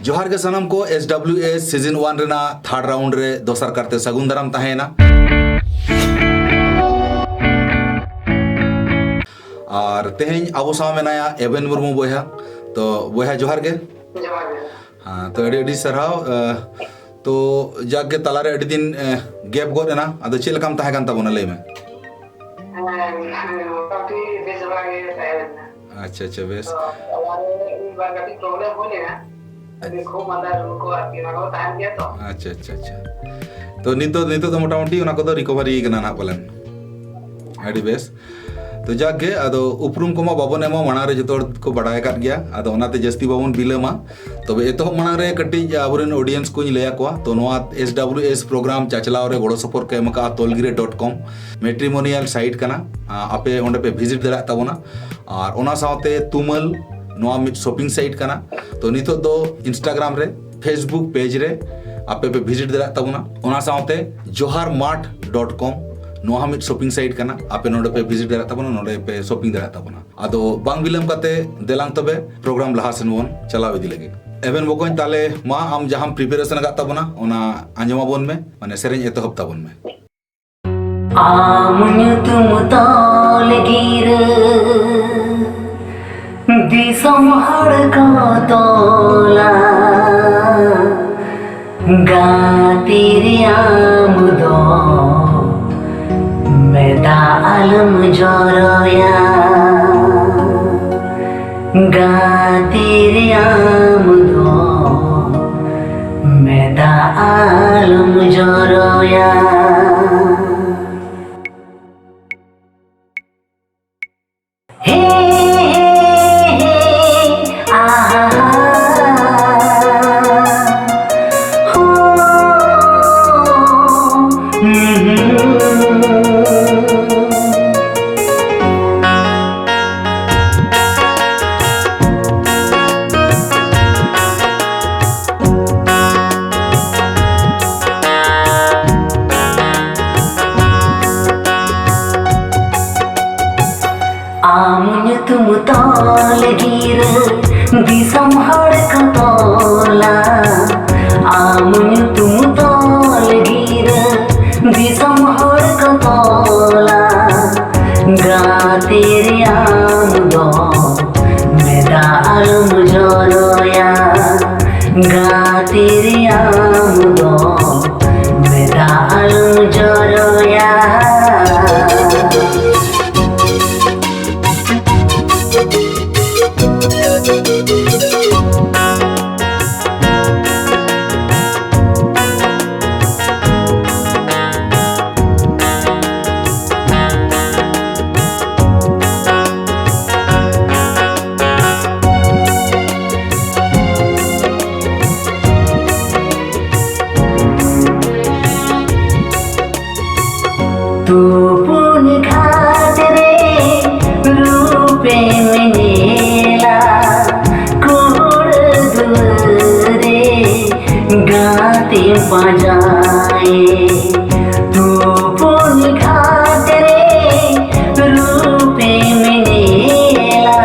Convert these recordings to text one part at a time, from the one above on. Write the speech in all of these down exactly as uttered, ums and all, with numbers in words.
ᱡᱚᱦᱟᱨ ᱜᱮ ᱥᱟᱱᱟᱢ ᱠᱚ, S W S season one ᱨᱮᱱᱟᱜ third round ᱨᱮ ᱫᱚᱥᱟᱨ ᱠᱟᱨᱛᱮ ᱥᱟᱹᱜᱩᱱ ᱫᱟᱨᱟᱢ ᱛᱟᱦᱮᱸᱭᱮᱱᱟ᱾ ᱟᱨ ᱛᱮᱦᱮᱧ ᱟᱵᱚ ᱥᱟᱶ ᱢᱮᱱᱟᱭᱟ ᱮᱵᱷᱮᱱ ᱢᱩᱨᱢᱩ ᱵᱚᱭᱦᱟ᱾ ᱛᱚ ᱵᱚᱭᱦᱟ, ᱡᱚᱦᱟᱨ ᱜᱮ᱾ ᱡᱚᱦᱟᱨ ᱜᱮ᱾ ᱦᱮᱸ, ᱛᱚ ᱟᱹᱰᱤ ᱟᱹᱰᱤ ᱥᱟᱨᱦᱟᱣ᱾ ᱟᱸ, ᱛᱚ ᱡᱟᱠ ᱜᱮ, ᱛᱟᱞᱟᱨᱮ ᱟᱹᱰᱤ ᱫᱤᱱ, ᱟᱸ, gap ᱜᱚᱫ ᱮᱱᱟ, ᱟᱫᱚ ᱪᱮᱫ ᱞᱮᱠᱟᱢ ᱛᱟᱦᱮᱸ ᱠᱟᱱ ᱛᱟᱵᱚᱱᱟ, ᱞᱟᱹᱭ ᱢᱮ? ᱦᱮᱸ, ᱢᱚᱴᱟᱢᱩᱴᱤ ᱵᱮᱥ ᱵᱟᱲᱟ ᱜᱮ ᱛᱟᱦᱮᱸ ᱞᱮᱱᱟ᱾ ᱟᱪᱪᱷᱟ, ᱟᱪᱪᱷᱟ, ᱵᱮᱥ᱾ ᱛᱚ, ᱛᱟᱞᱟᱨᱮ ᱢᱤᱫ ᱵᱟᱨ ᱠᱟᱹᱴᱤᱡ problem ᱦᱩᱭ ᱞᱮᱱᱟ᱾ ᱟᱹᱰᱤ ᱠᱷᱩᱜ ᱢᱟᱸᱫᱟ ᱨᱩᱣᱟᱹ ᱠᱚ ᱟᱨᱠᱤ, ᱚᱱᱟ ᱠᱚ ᱛᱟᱦᱮᱱ ᱜᱮᱭᱟ ᱛᱚ᱾ ᱟᱪᱪᱷᱟ, ᱟᱪᱪᱷᱟ, ᱟᱪᱪᱷᱟ᱾ ᱛᱚ ᱱᱤᱛᱚᱜ, ᱱᱤᱛᱚᱜ ᱫᱚ ᱢᱚᱴᱟᱢᱩᱴᱤ ᱚᱱᱟ ᱠᱚᱫᱚ recovery ᱠᱟᱱᱟ ᱱᱟᱦᱟᱜ ᱯᱟᱞᱮᱱ? ᱟᱹᱰᱤ ᱵᱮᱥ᱾ ᱛᱚ ᱡᱟᱠ ᱜᱮ, ᱟᱫᱚ ᱩᱯᱨᱩᱢ ᱠᱚᱢᱟ ᱵᱟᱵᱚᱱ ᱮᱢᱟ, ᱢᱟᱲᱟᱝ ᱨᱮ ᱡᱚᱛᱚ ᱦᱚᱲ ᱠᱚ ᱵᱟᱰᱟᱭ ᱟᱠᱟᱫ ᱜᱮᱭᱟ, ᱟᱫᱚ ᱚᱱᱟᱛᱮ ᱡᱟᱹᱥᱛᱤ ᱵᱟᱵᱚᱱ ᱵᱤᱞᱚᱢᱟ᱾ ᱛᱚᱵᱮ ᱮᱛᱚᱦᱚᱵ ᱢᱟᱲᱟᱝ ᱨᱮ ᱠᱟᱹᱴᱤᱡ ᱟᱵᱚᱨᱮᱱ audience ᱠᱚᱧ ᱞᱟᱹᱭ ᱟᱠᱚᱣᱟ᱾ ᱛᱚ ᱱᱚᱣᱟ S W S program ᱪᱟᱪᱞᱟᱣ ᱨᱮ ᱜᱚᱲᱚ ᱥᱚᱯᱚᱦᱚᱫ ᱠᱚ ᱮᱢ ᱟᱠᱟᱫᱼᱟ ᱛᱚᱞᱜᱤᱨᱟᱹ dot com, matrimonial site ᱠᱟᱱᱟ᱾ ᱟ, ᱟᱯᱮ ᱚᱸᱰᱮ ᱯᱮ visit ᱫᱟᱲᱮᱭᱟᱜ ᱛᱟᱵᱚᱱᱟ᱾ ᱟᱨ ᱚᱱᱟ ᱥᱟᱶᱛᱮ ᱛᱩᱢᱟᱹᱞ, ᱱᱚᱣᱟ ᱢᱤᱫ shopping site ᱠᱟᱱᱟ᱾ ᱛᱚ ᱱᱤᱛᱚᱜ ᱫᱚ Instagram ᱨᱮ, Facebook page ᱨᱮ ᱟᱯᱮ ᱯᱮ visit ᱫᱟᱲᱮᱭᱟᱜ ᱛᱟᱵᱚᱱᱟ᱾ ᱚᱱᱟ ᱥᱟᱶᱛᱮ johar mart dot com, ᱱᱚᱣᱟ ᱦᱚᱸ ᱢᱤᱫ shopping site ᱠᱟᱱᱟ, ᱟᱯᱮ ᱱᱚᱰᱮ ᱯᱮ visit ᱫᱟᱲᱮᱭᱟᱜ ᱛᱟᱵᱚᱱᱟ, ᱱᱚᱰᱮ ᱯᱮ shopping ᱫᱟᱲᱮᱭᱟᱜ ᱛᱟᱵᱚᱱᱟ᱾ ᱟᱫᱚ ᱵᱟᱝ ᱵᱤᱞᱚᱢ ᱠᱟᱛᱮ ᱫᱮᱞᱟᱝ ᱛᱚᱵᱮ program ᱞᱟᱦᱟ ᱥᱮᱱ ᱵᱚᱱ ᱪᱟᱞᱟᱣ ᱤᱫᱤ ᱞᱟᱹᱜᱤᱫ᱾ ᱮᱵᱷᱮᱱ ᱵᱚᱠᱚᱧ, ᱛᱟᱦᱞᱮ ᱢᱟ ᱟᱢ ᱡᱟᱦᱟᱸᱢ preparation ᱟᱠᱟᱫ ᱛᱟᱵᱚᱱᱟ, ᱚᱱᱟ ᱟᱸᱡᱚᱢ ᱟᱵᱚᱱ ᱢᱮ, ᱢᱟᱱᱮ ᱥᱮᱨᱮᱧ ᱮᱛᱚᱦᱚᱵ ᱛᱟᱵᱚᱱ ᱢᱮ᱾ ᱟᱢ ᱧᱩᱛᱩᱢ ᱛᱚᱞ ᱜᱤᱨᱟᱹ ᱫᱤᱥᱚᱢ ᱦᱚᱲ ᱠᱚ ᱛᱚᱞᱟ, ᱜᱟᱛᱮ ᱨᱮ ᱟᱢ ᱫᱚ ᱢᱮᱫ ᱫᱟᱜ ᱟᱞᱚᱢ ᱡᱚᱨᱚᱭᱟ᱾ ᱜᱟᱛᱮ ᱨᱮ ᱟᱢ ᱫᱚ ᱢᱮᱫ ᱫᱟᱜ ᱟᱞᱚᱢ ᱡᱚᱨᱚᱭᱟ᱾ ᱦᱮ, ᱦᱮ, ᱦᱮ, ᱟᱦᱟ, ᱦᱳ, ᱦᱩᱸ, ᱦᱩᱸ᱾ ᱟᱢ ᱧᱩᱛᱩᱢ ᱛᱚᱞ ᱜᱤᱨᱟᱹ ᱫᱤᱥᱚᱢ ᱦᱚᱲ ᱠᱚ ᱛᱚᱞ ᱜᱟᱛᱮ ᱨᱮᱭᱟᱢ ᱫᱚ ᱢᱮᱫ ᱫᱟᱜ ᱟᱞᱚᱢ ᱡᱚᱨᱚᱭᱟ᱾ ᱛᱩᱯᱩᱱ ᱜᱷᱟᱴ ᱨᱮ ᱨᱩᱯᱮᱢ ᱧᱮᱞᱟ, ᱠᱩᱲᱟᱹ ᱫᱩᱣᱟᱹᱨ ᱨᱮ ᱜᱟᱛᱮᱢ ᱯᱟᱸᱡᱟᱭᱮ᱾ ᱛᱩᱯᱩᱱ ᱜᱷᱟᱴ ᱨᱮ ᱨᱩᱯᱮᱢ ᱧᱮᱞᱟ,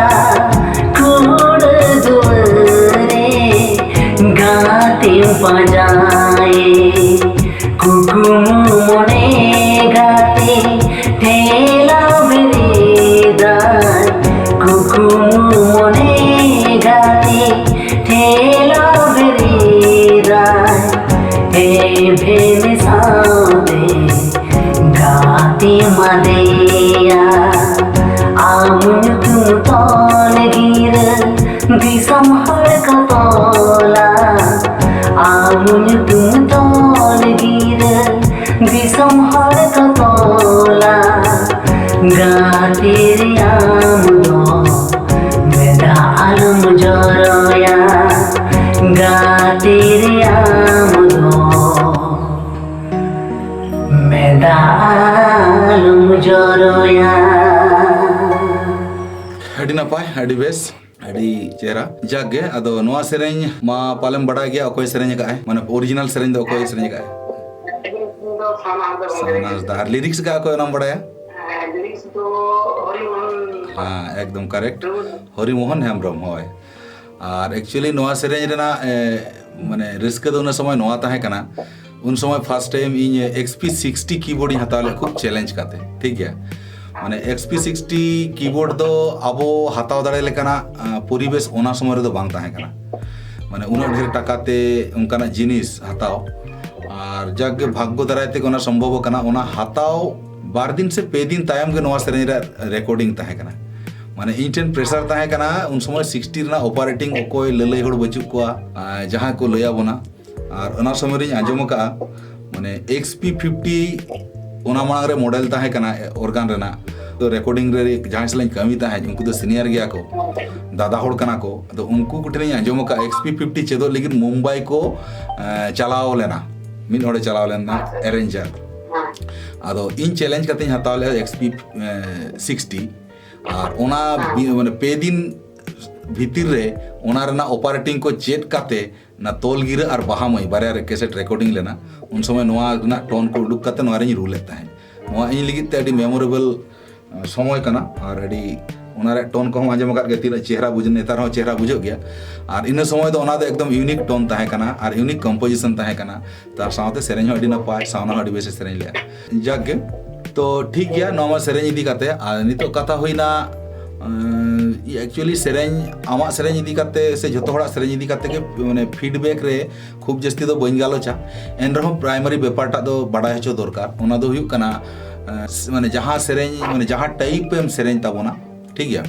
ᱠᱩᱲᱟᱹ ᱫᱩᱣᱟᱹᱨ ᱨᱮ ᱜᱟᱛᱮᱢ ᱯᱟᱸᱡᱟᱭᱮ᱾ ᱠᱩᱠᱢᱩ ᱢᱚᱱᱮ ᱜᱟᱛᱮ ᱴᱷᱮᱞᱟᱣ ᱵᱮᱨᱮᱫᱟᱭ, ᱠᱩᱠᱢᱩ ᱢᱚᱱᱮ ᱜᱟᱛᱮ ᱴᱷᱮᱞᱟᱣ ᱵᱮᱨᱮᱫᱟᱭ᱾ ᱮᱵᱷᱮᱱ ᱥᱟᱶᱛᱮ ᱜᱟᱛᱮ ᱢᱟᱫᱮᱭᱟ᱾ ᱟᱢ ᱧᱩᱛᱩᱢ ᱛᱚᱞ ᱜᱤᱨᱟᱹ ᱫᱤᱥᱚᱢ ᱦᱚᱲ ᱠᱚ ᱛᱚᱞᱟ᱾ ᱟᱢ ᱧᱩᱛᱩᱢ ᱛᱚᱞ ᱜᱤᱨᱟᱹ ᱫᱤᱥᱚᱢ ᱦᱚᱲ ᱠᱚ ᱛᱚᱞᱟ᱾ ᱜᱟᱛᱮ ᱨᱮᱭᱟᱢ ᱫᱚ ᱢᱮᱫ ᱫᱟᱜ ᱟᱞᱚᱢ ᱡᱚᱨᱚᱭᱟ᱾ ᱜᱟᱛᱮ ᱨᱮᱭᱟᱢ ᱫᱚ ᱢᱮᱫ ᱫᱟᱜ ᱟᱞᱚᱢ ᱡᱚᱨᱚᱭᱟ᱾ ᱟᱹᱰᱤ ᱱᱟᱯᱟᱭ, ᱟᱹᱰᱤ ᱵᱮᱥ, ᱟᱹᱰᱤ ᱪᱮᱦᱨᱟ᱾ ᱡᱟᱠ ᱜᱮ, ᱟᱫᱚ ᱱᱚᱣᱟ ᱥᱮᱨᱮᱧ ᱢᱟ ᱯᱟᱞᱮᱢ ᱵᱟᱰᱟᱭ ᱜᱮᱭᱟ, ᱚᱠᱚᱭ ᱥᱮᱨᱮᱧ ᱟᱠᱟᱫ ᱟᱭ, ᱢᱟᱱᱮ ᱚᱨᱤᱡᱤᱱᱟᱞ ᱥᱮᱨᱮᱧ ᱫᱚ ᱚᱠᱚᱭ ᱥᱮᱨᱮᱧ ᱟᱠᱟᱫ ᱟᱭ? ᱥᱟᱦᱟᱱᱟ ᱦᱟᱸᱥᱫᱟ᱾ ᱟᱨ ᱞᱤᱨᱤᱠᱥ ᱟᱠᱟᱫ ᱚᱠᱚᱭ, ᱚᱱᱟᱢ ᱵᱟᱰᱟᱭᱟ? ᱦᱮᱸ, ᱞᱤᱨᱤᱠᱥ ᱫᱚ ᱦᱚᱨᱤ ᱢᱳᱦᱚᱱ᱾ ᱦᱮᱸ, ᱮᱠᱫᱚᱢ ᱠᱟᱨᱮᱠᱴ, ᱦᱚᱨᱤ ᱢᱳᱦᱚᱱ ᱦᱮᱢᱵᱨᱚᱢ, ᱦᱳᱭ᱾ ᱟᱨ ᱮᱠᱪᱩᱭᱮᱞᱤ ᱱᱚᱣᱟ ᱥᱮᱨᱮᱧ ᱨᱮᱱᱟᱜ, ᱮ, ᱢᱟᱱᱮ ᱨᱟᱹᱥᱠᱟᱹ ᱫᱚ ᱚᱱᱟ ᱥᱚᱢᱚᱭ ᱱᱚᱣᱟ ᱛᱟᱦᱮᱸ ᱠᱟᱱᱟ, ᱩᱱ ᱥᱚᱢᱚᱭ ᱯᱷᱟᱥᱴ ᱴᱟᱭᱤᱢ ᱤᱧ ᱮᱠᱥ ᱯᱤ ᱥᱤᱠᱥᱴᱤ ᱠᱤᱵᱳᱨᱰ ᱤᱧ ᱦᱟᱛᱟᱣ ᱞᱮᱫ, ᱠᱷᱩᱵ ᱪᱮᱞᱮᱧᱡᱽ ᱠᱟᱛᱮ, ᱴᱷᱤᱠ ᱜᱮᱭᱟ᱾ ᱢᱟᱱᱮ ᱮᱠᱥ ᱯᱤ ᱥᱤᱠᱥᱴᱤ ᱠᱤᱵᱳᱨᱰ ᱫᱚ ᱟᱵᱚ ᱦᱟᱛᱟᱣ ᱫᱟᱲᱮ ᱞᱮᱠᱟᱱᱟᱜ, ᱟ, ᱯᱚᱨᱤᱵᱮᱥ ᱚᱱᱟ ᱥᱚᱢᱚᱭ ᱨᱮᱫᱚ ᱵᱟᱝ ᱛᱟᱦᱮᱸ ᱠᱟᱱᱟ᱾ ᱢᱟᱱᱮ ᱩᱱᱟᱹᱜ ᱰᱷᱮᱨ ᱴᱟᱠᱟ ᱛᱮ ᱚᱱᱠᱟᱱᱟᱜ ᱡᱤᱱᱤᱥ ᱦᱟᱛᱟᱣ᱾ ᱟᱨ ᱡᱟᱠ ᱜᱮ ᱵᱷᱟᱜᱽᱜᱚ ᱫᱟᱨᱟᱭ ᱛᱮᱜᱮ ᱚᱱᱟ ᱥᱚᱢᱵᱷᱚᱵ ᱟᱠᱟᱱᱟ᱾ ᱚᱱᱟ ᱦᱟᱛᱟᱣ ᱵᱟᱨ ᱫᱤᱱ ᱥᱮ ᱯᱮ ᱫᱤᱱ ᱛᱟᱭᱚᱢ ᱜᱮ ᱱᱚᱣᱟ ᱥᱮᱨᱮᱧ ᱨᱮᱭᱟᱜ ᱨᱮᱠᱚᱨᱰᱤᱝ ᱛᱟᱦᱮᱸ ᱠᱟᱱᱟ᱾ ᱢᱟᱱᱮ ᱤᱧ ᱴᱷᱮᱱ ᱯᱨᱮᱥᱟᱨ ᱛᱟᱦᱮᱸ ᱠᱟᱱᱟ ᱩᱱ ᱥᱚᱢᱚᱭ ᱥᱤᱠᱥᱴᱤ ᱨᱮᱱᱟᱜ ᱚᱯᱟᱨᱮᱴᱤᱝ, ᱚᱠᱚᱭ ᱞᱟᱹᱞᱟᱹᱭ ᱦᱚᱲ ᱵᱟᱹᱪᱩᱜ ᱠᱚᱣᱟ, ᱟᱨ ᱡᱟᱦᱟᱸ ᱠᱚ ᱞᱟᱹᱭ ᱟᱵᱚᱱᱟ᱾ ᱟᱨ ᱚᱱᱟ ᱥᱚᱢᱚᱭ ᱨᱤᱧ ᱟᱸᱡᱚᱢ ᱟᱠᱟᱫᱼᱟ, ᱢᱟᱱᱮ ᱮᱠᱥ ᱯᱤ ᱯᱷᱤᱯᱴᱤ ᱚᱱᱟ ᱢᱟᱲᱟᱝ ᱨᱮ ᱢᱚᱰᱮᱞ ᱛᱟᱦᱮᱸ ᱠᱟᱱᱟ ᱚᱨᱜᱟᱱ ᱨᱮᱱᱟᱜ᱾ ᱛᱚ ᱨᱮᱠᱚᱨᱰᱤᱝ ᱨᱮ ᱡᱟᱦᱟᱸᱭ ᱥᱟᱞᱟᱜ ᱤᱧ ᱠᱟᱹᱢᱤ ᱛᱟᱦᱮᱸᱫ, ᱩᱱᱠᱩ ᱫᱚ ᱥᱤᱱᱤᱭᱟᱨ ᱜᱮᱭᱟ ᱠᱚ, ᱫᱟᱫᱟ ᱦᱚᱲ ᱠᱟᱱᱟ ᱠᱚ᱾ ᱟᱫᱚ ᱩᱱᱠᱩ ᱠᱚᱴᱷᱮᱱᱤᱧ ᱟᱸᱡᱚᱢ ᱟᱠᱟᱫᱼᱟ, ᱮᱠᱥ ᱯᱤ ᱯᱷᱤᱯᱴᱤ ᱪᱮᱫᱚᱜ ᱞᱟᱹᱜᱤᱫ ᱢᱩᱢᱵᱟᱭ ᱠᱚ ᱮᱸ, ᱪᱟᱞᱟᱣ ᱞᱮᱱᱟ, ᱢᱤᱫ ᱦᱚᱲᱮ ᱪᱟᱞᱟᱣ ᱞᱮᱱᱟ, ᱮᱨᱮᱧᱡᱟᱨ᱾ ᱟᱫᱚ ᱤᱧ ᱪᱮᱞᱮᱧᱡᱽ ᱠᱟᱛᱮᱧ ᱦᱟᱛᱟᱣ ᱞᱮᱫᱼᱟ ᱮᱠᱥ ᱯᱤ ᱥᱤᱠᱥᱴᱤ᱾ ᱟᱨ ᱚᱱᱟ ᱵᱤ- ᱢᱟᱱᱮ ᱯᱮ ᱫᱤᱱ ᱵᱷᱤᱛᱤᱨ ᱨᱮ ᱚᱱᱟ ᱨᱮᱱᱟᱜ ᱚᱯᱟᱨᱮᱴᱤᱝ ᱠᱚ ᱪᱮᱫ ᱠᱟᱛᱮ, ᱚᱱᱟ ᱛᱚᱞ ᱜᱤᱨᱟᱹ ᱟᱨ ᱵᱟᱦᱟ ᱢᱟᱹᱭ ᱵᱟᱨᱭᱟ ᱨᱮ ᱠᱮᱥᱮᱴ ᱨᱮᱠᱚᱨᱰᱤᱝ ᱞᱮᱱᱟ᱾ ᱩᱱ ᱥᱚᱢᱚᱭ ᱱᱚᱣᱟ ᱨᱮᱱᱟᱜ ᱴᱳᱱ ᱠᱚ ᱩᱰᱩᱠ ᱠᱟᱛᱮ ᱱᱚᱣᱟ ᱨᱤᱧ ᱨᱩ ᱞᱮᱫ ᱛᱟᱦᱮᱸᱫ᱾ ᱱᱚᱣᱟ ᱤᱧ ᱞᱟᱹᱜᱤᱫ ᱛᱮ ᱟᱹᱰᱤ ᱢᱮᱢᱳᱨᱮᱵᱚᱞ ᱥᱚᱢᱚᱭ ᱠᱟᱱᱟ᱾ ᱟᱨ ᱟᱹᱰᱤ ᱚᱱᱟ ᱨᱮᱭᱟᱜ ᱴᱳᱱ ᱠᱚᱦᱚᱸ ᱟᱸᱡᱚᱢ ᱟᱠᱟᱫ ᱜᱮᱭᱟ, ᱛᱤᱱᱟᱹᱜ ᱪᱮᱦᱨᱟ ᱵᱩᱡᱷᱟᱹᱜ, ᱱᱮᱛᱟᱨ ᱦᱚᱸ ᱪᱮᱦᱨᱟ ᱵᱩᱡᱷᱟᱹᱜ ᱜᱮᱭᱟ᱾ ᱟᱨ ᱤᱱᱟᱹ ᱥᱚᱢᱚᱭ ᱫᱚ ᱚᱱᱟ ᱫᱚ ᱮᱠᱫᱚᱢ ᱤᱭᱩᱱᱤᱠ ᱴᱳᱱ ᱛᱟᱦᱮᱸ ᱠᱟᱱᱟ ᱟᱨ ᱤᱭᱩᱱᱤᱠ ᱠᱚᱢᱯᱳᱡᱤᱥᱚᱱ ᱛᱟᱦᱮᱸ ᱠᱟᱱᱟ᱾ ᱛᱟᱨ ᱥᱟᱶᱛᱮ ᱥᱮᱨᱮᱧ ᱦᱚᱸ ᱟᱹᱰᱤ ᱱᱟᱯᱟᱭ, ᱥᱟᱣᱱᱟ ᱦᱚᱸ ᱟᱹᱰᱤ ᱵᱮᱥ ᱮ ᱥᱮᱨᱮᱧ ᱞᱮᱫᱼᱟ᱾ ᱡᱟᱠ ᱜᱮ, ᱛᱚ ᱴᱷᱤᱠ ᱜᱮᱭᱟ, ᱱᱚᱣᱟ ᱢᱟ ᱥᱮᱨᱮᱧ ᱤᱫᱤ ᱠᱟᱛᱮ᱾ ᱟᱨ ᱱᱤᱛᱚᱜ ᱠᱟᱛᱷᱟ ᱦᱩᱭᱱᱟ, ᱮᱠᱪᱩᱭᱮᱞᱤ ᱥᱮᱨᱮᱧ, ᱟᱢᱟᱜ ᱥᱮᱨᱮᱧ ᱤᱫᱤ ᱠᱟᱛᱮ ᱥᱮ ᱡᱷᱚᱛᱚ ᱦᱚᱲᱟᱜ ᱥᱮᱨᱮᱧ ᱤᱫᱤ ᱠᱟᱛᱮ ᱜᱮ ᱢᱟᱱᱮ ᱯᱷᱤᱰᱵᱮᱠ ᱨᱮ ᱠᱷᱩᱵ ᱡᱟᱹᱥᱛᱤ ᱫᱚ ᱵᱟᱹᱧ ᱜᱟᱞᱚᱪᱟ᱾ ᱮᱱ ᱨᱮᱦᱚᱸ ᱯᱨᱟᱭᱢᱟᱨᱤ ᱵᱮᱯᱟᱨ ᱴᱟᱜ ᱫᱚ ᱵᱟᱰᱟᱭ ᱦᱚᱪᱚ ᱫᱚᱨᱠᱟᱨ᱾ ᱚᱱᱟ ᱫᱚ ᱦᱩᱭᱩᱜ ᱠᱟᱱᱟ, ᱮᱸ, ᱢᱟᱱᱮ ᱡᱟᱦᱟᱸ ᱥᱮᱨᱮᱧ, ᱢᱟᱱᱮ ᱡᱟᱦᱟᱸ ᱴᱟᱭᱤᱯ ᱮᱢ ᱥᱮᱨᱮᱧ ᱛᱟᱵᱚᱱᱟ, ᱴᱷᱤᱠ ᱜᱮᱭᱟ?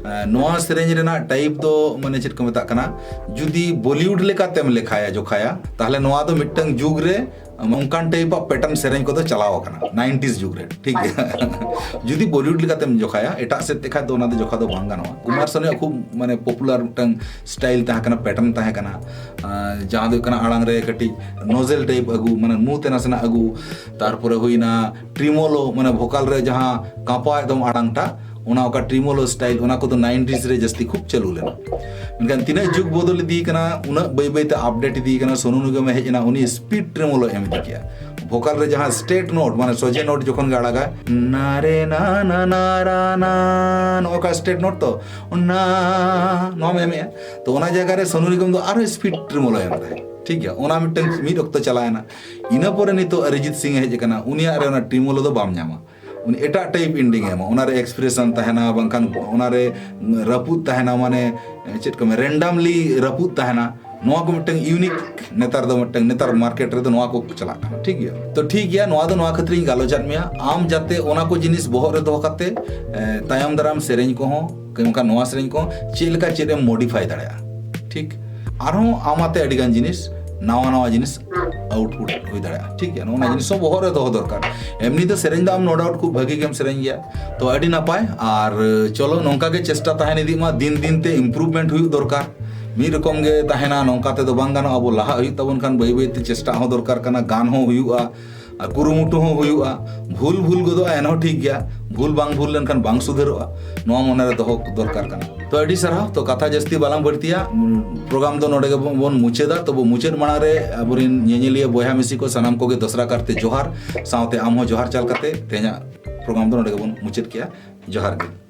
ᱮᱸ, ᱱᱚᱣᱟ ᱥᱮᱨᱮᱧ ᱨᱮᱱᱟᱜ ᱴᱟᱭᱤᱯ ᱫᱚ ᱢᱟᱱᱮ ᱪᱮᱫ ᱠᱚ ᱢᱮᱛᱟᱜ ᱠᱟᱱᱟ, ᱡᱩᱫᱤ ᱵᱚᱞᱤᱣᱩᱰ ᱞᱮᱠᱟᱛᱮᱢ ᱞᱮᱠᱷᱟᱭᱟ, ᱡᱚᱠᱷᱟᱭᱟ, ᱛᱟᱦᱞᱮ ᱱᱚᱣᱟ ᱫᱚ ᱢᱤᱫᱴᱟᱝ ᱡᱩᱜᱽ ᱨᱮ ᱚᱱᱠᱟᱱ ᱴᱟᱭᱤᱯ ᱟᱜ ᱯᱮᱴᱟᱨᱱ ᱥᱮᱨᱮᱧ ᱠᱚᱫᱚ ᱪᱟᱞᱟᱣ ᱟᱠᱟᱱᱟ, ᱱᱟᱭᱤᱱᱴᱤᱡᱽ ᱡᱩᱜᱽ ᱨᱮ, ᱴᱷᱤᱠ ᱜᱮᱭᱟ? ᱡᱩᱫᱤ ᱵᱚᱞᱤᱣᱩᱰ ᱞᱮᱠᱟᱛᱮᱢ ᱡᱚᱠᱷᱟᱭᱟ, ᱮᱴᱟᱜ ᱥᱮᱫ ᱛᱮᱠᱷᱟᱡ ᱫᱚ ᱚᱱᱟ ᱫᱚ ᱡᱚᱠᱷᱟ ᱫᱚ ᱵᱟᱝ ᱜᱟᱱᱚᱜᱼᱟ᱾ ᱠᱩᱢᱟᱨ ᱥᱟᱱᱩᱭᱟᱜ ᱠᱷᱩᱵ ᱢᱟᱱᱮ ᱯᱚᱯᱩᱞᱟᱨ ᱢᱤᱫᱴᱟᱝ ᱥᱴᱟᱭᱤᱞ ᱛᱟᱦᱮᱸ ᱠᱟᱱᱟ, ᱯᱮᱴᱟᱨᱱ ᱛᱟᱦᱮᱸ ᱠᱟᱱᱟ, ᱟᱨ ᱡᱟᱦᱟᱸ ᱫᱚ ᱦᱩᱭᱩᱜ ᱠᱟᱱᱟ ᱟᱲᱟᱝ ᱨᱮ ᱠᱟᱹᱴᱤᱡ ᱱᱚᱡᱮᱞ ᱴᱟᱭᱤᱯ ᱟᱹᱜᱩ, ᱢᱟᱱᱮ ᱢᱩ ᱛᱮ ᱱᱟᱥᱮᱱᱟᱜ ᱟᱹᱜᱩ, ᱛᱟᱨᱯᱚᱨᱮ ᱦᱩᱭᱱᱟ ᱴᱨᱤᱢᱳᱞᱳ, ᱢᱟᱱᱮ ᱵᱷᱳᱠᱟᱞ ᱨᱮ ᱡᱟᱦᱟᱸ ᱠᱟᱸᱯᱟᱣ ᱮᱠᱫᱚᱢ ᱟᱲᱟᱝ ᱴᱟᱜ, ᱚᱱᱟ ᱚᱠᱟ ᱴᱨᱤᱢᱳᱞᱳ ᱥᱴᱟᱭᱤᱞ, ᱚᱱᱟ ᱠᱚᱫᱚ ᱱᱟᱭᱤᱱᱴᱤᱡᱽ ᱨᱮ ᱡᱟᱹᱥᱛᱤ ᱠᱷᱩᱵ ᱪᱟᱹᱞᱩ ᱞᱮᱱᱟ᱾ ᱢᱮᱱᱠᱷᱟᱱ ᱛᱤᱱᱟᱹᱜ ᱡᱩᱜᱽ ᱵᱚᱫᱚᱞ ᱤᱫᱤ ᱠᱟᱱᱟ, ᱩᱱᱟᱹᱜ ᱵᱟᱹᱭ ᱵᱟᱹᱭ ᱛᱮ ᱟᱯᱰᱮᱴ ᱤᱫᱤ ᱠᱟᱱᱟ᱾ ᱥᱳᱱᱩ ᱱᱤᱜᱚᱢ ᱮ ᱦᱮᱡ ᱮᱱᱟ, ᱩᱱᱤ ᱥᱯᱤᱰ ᱴᱨᱤᱢᱳᱞᱳ ᱮᱢ ᱤᱫᱤ ᱠᱮᱜᱼᱟ᱾ ᱵᱷᱳᱠᱟᱞ ᱨᱮ ᱡᱟᱦᱟᱸ ᱥᱴᱨᱮᱴ ᱱᱳᱴ, ᱢᱟᱱᱮ ᱥᱚᱡᱷᱮ ᱱᱳᱴ ᱡᱚᱠᱷᱚᱱ ᱜᱮ ᱟᱲᱟᱜᱟᱭ, ᱱᱟ ᱨᱮ ᱱᱟ ᱱᱟ ᱱᱟ ᱨᱟ ᱱᱟ, ᱱᱚᱜᱼᱚ ᱠᱟ ᱥᱴᱨᱮᱴ ᱱᱳᱴ ᱛᱚ, ᱱᱟ, ᱱᱚᱣᱟᱢ ᱮᱢᱮᱜᱼᱟ᱾ ᱛᱚ ᱚᱱᱟ ᱡᱟᱭᱜᱟ ᱨᱮ ᱥᱳᱱᱩ ᱱᱤᱜᱚᱢ ᱫᱚ ᱟᱨᱦᱚᱸ ᱥᱯᱤᱰ ᱴᱨᱤᱢᱳᱞᱳ ᱮᱢ ᱛᱟᱦᱮᱸᱫ, ᱴᱷᱤᱠ ᱜᱮᱭᱟ? ᱚᱱᱟ ᱢᱤᱫᱴᱟᱝ ᱢᱤᱫ ᱚᱠᱛᱚ ᱪᱟᱞᱟᱣᱮᱱᱟ᱾ ᱤᱱᱟᱹ ᱯᱚᱨᱮ ᱱᱤᱛᱚᱜ ᱚᱨᱤᱡᱤᱛ ᱥᱤᱝ ᱮ ᱦᱮᱡ ᱟᱠᱟᱱᱟ, ᱩᱱᱤᱭᱟᱜ ᱨᱮ ᱚᱱᱟ ᱴᱨᱤᱢᱳᱞᱳ ᱫᱚ ᱵᱟᱢ ᱧᱟᱢᱟ᱾ ᱩᱱᱤ ᱮᱴᱟᱜ type ending ᱮ ᱮᱢᱟ, ᱚᱱᱟᱨᱮ expression ᱛᱟᱦᱮᱱᱟ, ᱵᱟᱝᱠᱷᱟᱱ ᱚᱱᱟᱨᱮ ᱨᱟᱹᱯᱩᱫ ᱛᱟᱦᱮᱱᱟ, ᱢᱟᱱᱮ ᱪᱮᱫ ᱠᱚ ᱢᱮᱱᱟ, randomly ᱨᱟᱹᱯᱩᱫ ᱛᱟᱦᱮᱱᱟ᱾ ᱱᱚᱣᱟ ᱠᱚ ᱢᱤᱫᱴᱟᱝ unique ᱱᱮᱛᱟᱨ ᱫᱚ, ᱢᱤᱫᱴᱟᱝ ᱱᱮᱛᱟᱨ market ᱨᱮᱫᱚ ᱱᱚᱣᱟ ᱠᱚ ᱪᱟᱞᱟᱜ ᱠᱟᱱᱟ, ᱴᱷᱤᱠ ᱜᱮᱭᱟ᱾ ᱛᱚ ᱴᱷᱤᱠ ᱜᱮᱭᱟ, ᱱᱚᱣᱟ ᱫᱚ ᱱᱚᱣᱟ ᱠᱷᱟᱹᱛᱤᱨᱤᱧ ᱜᱟᱞᱚᱪᱟᱫ ᱢᱮᱭᱟ, ᱟᱢ ᱡᱟᱛᱮ ᱚᱱᱟ ᱠᱚ ᱡᱤᱱᱤᱥ ᱵᱚᱦᱚᱜ ᱨᱮ ᱫᱚᱦᱚ ᱠᱟᱛᱮ, ᱮ, ᱛᱟᱭᱚᱢ ᱫᱟᱨᱟᱢ ᱥᱮᱨᱮᱧ ᱠᱚᱦᱚᱸ, ᱚᱱᱠᱟ ᱱᱚᱣᱟ ᱥᱮᱨᱮᱧ ᱠᱚᱦᱚᱸ ᱪᱮᱫ ᱞᱮᱠᱟ ᱪᱮᱫ ᱮᱢ modify ᱫᱟᱲᱮᱭᱟᱜᱼᱟ, ᱴᱷᱤᱠ᱾ ᱟᱨᱦᱚᱸ ᱟᱢ ᱟᱛᱮ ᱟᱹᱰᱤ ᱜᱟᱱ ᱡᱤᱱᱤᱥ, ᱱᱟᱣᱟ ᱱᱟᱣᱟ ᱡᱤᱱᱤᱥ output ᱦᱩᱭ ᱫᱟᱲᱮᱭᱟᱜᱼᱟ, ᱴᱷᱤᱠ ᱜᱮᱭᱟ᱾ ᱱᱚᱜᱼᱚ ᱱᱚᱣᱟ ᱡᱤᱱᱤᱥ ᱦᱚᱸ ᱵᱚᱦᱚᱜ ᱨᱮ ᱫᱚᱦᱚ ᱫᱚᱨᱠᱟᱨ᱾ ᱮᱢᱱᱤ ᱫᱚ ᱥᱮᱨᱮᱧ ᱫᱚ ᱟᱢ no doubt ᱠᱷᱩᱵ ᱵᱷᱟᱹᱜᱤ ᱜᱮᱢ ᱥᱮᱨᱮᱧ ᱜᱮᱭᱟ, ᱛᱚ ᱟᱹᱰᱤ ᱱᱟᱯᱟᱭ᱾ ᱟᱨ ᱪᱚᱞᱚ, ᱱᱚᱝᱠᱟ ᱜᱮ ᱪᱮᱥᱴᱟ ᱛᱟᱦᱮᱱ ᱤᱫᱤᱜ ᱢᱟ, ᱫᱤᱱ ᱫᱤᱱ ᱛᱮ improvement ᱦᱩᱭᱩᱜ ᱫᱚᱨᱠᱟᱨ᱾ ᱢᱤᱫ ᱨᱚᱠᱚᱢ ᱜᱮ ᱛᱟᱦᱮᱱᱟ, ᱱᱚᱝᱠᱟ ᱛᱮᱫᱚ ᱵᱟᱝ ᱜᱟᱱᱚᱜᱼᱟ᱾ ᱟᱵᱚ ᱞᱟᱦᱟᱜ ᱦᱩᱭᱩᱜ ᱛᱟᱵᱚᱱ ᱠᱷᱟᱱ, ᱵᱟᱹᱭ ᱵᱟᱹᱭ ᱛᱮ ᱪᱮᱥᱴᱟ ᱦᱚᱸ ᱫᱚᱨᱠᱟᱨ ᱠᱟᱱᱟ, ᱜᱟᱱ ᱦᱚᱸ ᱦᱩᱭᱩᱜᱼᱟ, ᱟᱨ ᱠᱩᱨᱩᱢᱩᱴᱩ ᱦᱚᱸ ᱦᱩᱭᱩᱜᱼᱟ᱾ ᱵᱷᱩᱞ ᱵᱷᱩᱞ ᱜᱚᱫᱚᱜᱼᱟ, ᱮᱱᱦᱚᱸ ᱴᱷᱤᱠ ᱜᱮᱭᱟ, ᱵᱷᱩᱞ ᱵᱟᱝ ᱵᱷᱩᱞ ᱞᱮᱱᱠᱷᱟᱱ ᱵᱟᱝ ᱥᱩᱫᱷᱟᱹᱨᱚᱜᱼᱟ, ᱱᱚᱣᱟ ᱢᱚᱱᱮ ᱨᱮ ᱫᱚᱦᱚ ᱫᱚᱨᱠᱟᱨ ᱠᱟᱱᱟ᱾ ᱛᱚ ᱟᱹᱰᱤ ᱥᱟᱨᱦᱟᱣ᱾ ᱛᱚ ᱠᱟᱛᱷᱟ ᱡᱟᱹᱥᱛᱤ ᱵᱟᱞᱟᱝ ᱵᱟᱹᱲᱛᱤᱭᱟ, program ᱫᱚ ᱱᱚᱰᱮ ᱜᱮᱵᱚᱱ ᱵᱚᱱ ᱢᱩᱪᱟᱹᱫᱟ᱾ ᱛᱚᱵᱩ ᱢᱩᱪᱟᱹᱫ ᱢᱟᱲᱟᱝ ᱨᱮ ᱟᱵᱚᱨᱮᱱ ᱧᱮᱧᱮᱞᱤᱭᱟᱹ ᱵᱚᱭᱦᱟ ᱢᱤᱥᱤ ᱠᱚ ᱥᱟᱱᱟᱢ ᱠᱚᱜᱮ ᱫᱚᱥᱨᱟ ᱠᱟᱨᱛᱮ ᱡᱚᱦᱟᱨ, ᱥᱟᱶᱛᱮ ᱟᱢ ᱦᱚᱸ ᱡᱚᱦᱟᱨ ᱪᱟᱞ ᱠᱟᱛᱮ ᱛᱮᱦᱮᱧᱟᱜ program ᱫᱚ ᱱᱚᱰᱮ ᱜᱮᱵᱚᱱ ᱢᱩᱪᱟᱹᱫ ᱠᱮᱜᱼᱟ᱾ ᱡᱚᱦᱟᱨ ᱜᱮ᱾